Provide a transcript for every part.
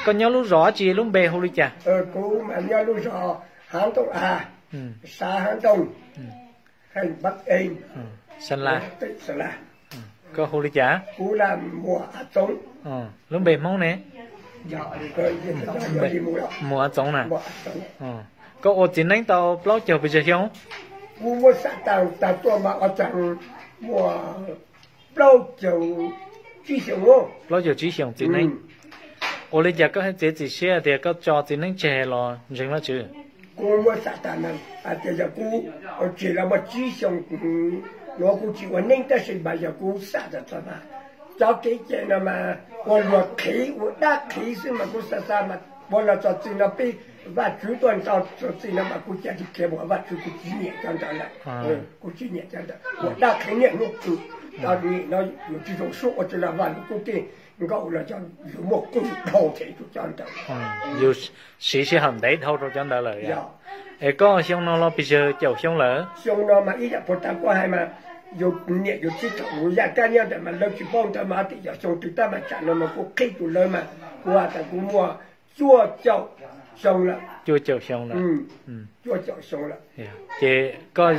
Koj nyob lub zos dab tsi, lub npe hu li cas? Kuv mas nyob lub zos Hav Ntoo, a, xav Hav Ntoo, Sa Las. Koj hu li cas? Kuv Muas Av Txoov. Lub npe Hmoob ne? Muas Av Txoov na. Koj ua txiv neeb tau plaub caug pes tsawg xyoo? Kuv muab xam tas tuaj mas ua txog muaj plaub caug tsib xyoo. Plaub caug tsib xyoos txiv neeb. Ua li cas koj thiaj txiav txim siab tias koj tso txiv neeb tseg los ntseeg Vajtswv? Kuv muab xam tas na, hais tias yog kuv tseg los muaj tsib xyoo, kuv tsis ua neeb tab sis mas yog kuv xam tas txog mas cov kev cai no mas ua luag qhiv ua dab qhiv xwb mas kuv xav xav mas ua los txog txij no peb Vajtswv tuaj nto txog txij no mas kuv cia li qhia ua Vajtswv kuv tsis nyiam cov ntawd lawm. Kuv tsis nyiam cov ntawd ua dab qhiv niaj hnub. Tau li no yus tsis zoo suab ua tsis los Vajtswv kuv tej nkauj los yog yus muaj qwj dhau them rau cov ntawd. Yus siv sij hawm ntev dhau rau cov ntawd lawm. Es koj xyoo no los pes tsawg caum xyoo lawm? Xyoo no mas ib yam puas tas kuv hais mas yus niam yus txiv thaum yus yaj kab nyob ntawd mas lawv tsis paub ntawd mas hais tias yog xyoo twg tab mas tsam no mas kuv qhib tus lawv mas kuv hais tias kuv muaj cuaj caum xyoo lawm. Cuaj caum xyoo lawm. Cuaj caum xyoo lawm. Ces koj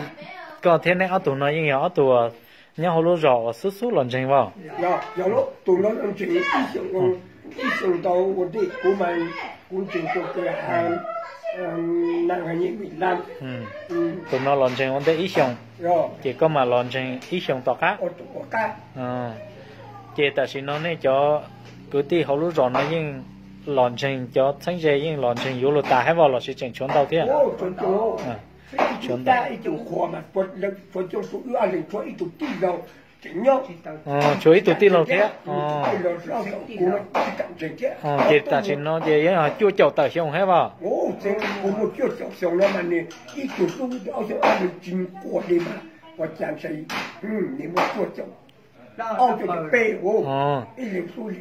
thiab neb ob tug no yeej yog ob tug nyob hauv lub zos uas xub xub los ntseeg as? Yog, tus no ntseeg ib xyoo, ib xyoo ntau ua ntej kuv mas kuv ntseeg tus kws na, tus no los ntseeg ua ntej ib xyoos, ces koj mas los ntseeg ib xyoos tom qab. Ces tam sim no nej cov kwv tij hauv lub zos no yeej los ntseeg, cov txheeb ze yeej los ntseeg yuav luag tas hab vos los sis tseem tshuav ntau thiab? Tshuav ib tug qhua, tshuav ib tug tij laug thiab. Ces tam sim no ces yeej cuaj caum tawm xyoo hab vos.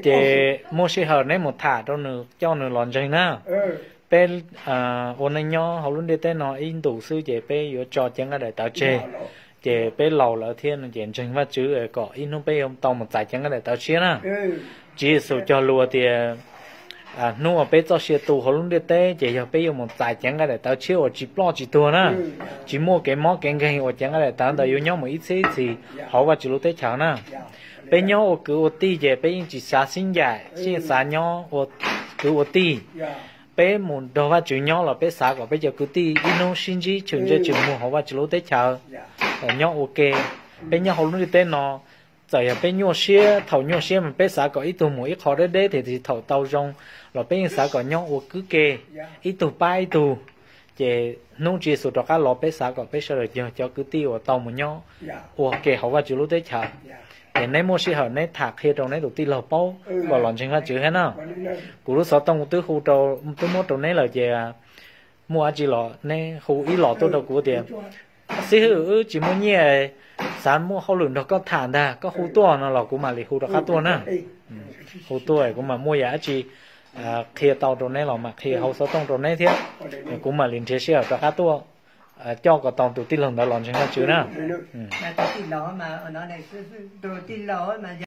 Ces muaj sij hawm neb mus tham rau nws coj nws los ntseeg na. Peb ua neej nyob hauv lub ntiaj teb no ib ntus xwb ces peb yuav tso cev nqaij daim tawv tseg. Ces peb laus lawm thiab no ces ntseeg Vajtswv kom ib hnub peb yuav tau mus txais cev nqaij daim tawv tshiab na. Tswv Yexus cog lus tias hnub uas peb txoj sia tu hauv lub ntiaj teb ces yog peb yuav mus txais cev nqaij daim tawv tshiab uas tsis ploj tsis tuag na. Tsis muaj kev mob kev nkeeg uas cev nqaij daim tawv ntawd yuav nyob mus ib txhiab ib txhis hauv Vajtswv lub teb chaws na. Peb nyob ua kwv ua tij ces peb yeej tsis xav sib ncaim, yeej xav nyob ua kwv ua tij. Peb mus nrog Vajtswv nyob los peb xav kom peb cov kwv tij ib hnub sib ntsib tshwm ntsej tshwm muag hauv Vajtswv lub teb chaws, nyob ua ke. Peb nyob hauv lub ntiaj teb no, txawm yog peb nyuaj siab, thaum nyuaj siab mas peb xav kom ib tug mus ib qho deb deb, tiam sis thaum tau zoo los peb yeej xav kom nyob ua kwv ke, ib tug pab ib tug. Ces hnub Tswv Yexus rov qab los peb xav kom peb sawv daws yog cov kwv tij uas tau mus nyob ua ke hauv Vajtswv lub teb chaws. Ces neb muaj sij hawm neb tham qhia rau neb tus tij laug paub kom los ntseeg Vajtswv thiab na. Kuv lub xov tooj kuv twb hu rau, twb muab rau neb lawm ces muaj dab tsi los neb hu ib los tuaj rau kuv tias, xib hwb, wb tsis muaj nyiaj, xav muaj hauj lwm nrog koj tham ntag, koj hu tuaj no los kuv mam li hu rov qab tuaj na. Hu tuaj kuv mam muaj yam dab tsi qhia tau rau neb los mam qhia hauv xov tooj rau neb thiab. Kuv mam li nrhiav sij hawm rov qab tuaj coj kom tau tus tij laug ntawd los ntseeg Vajtswv na.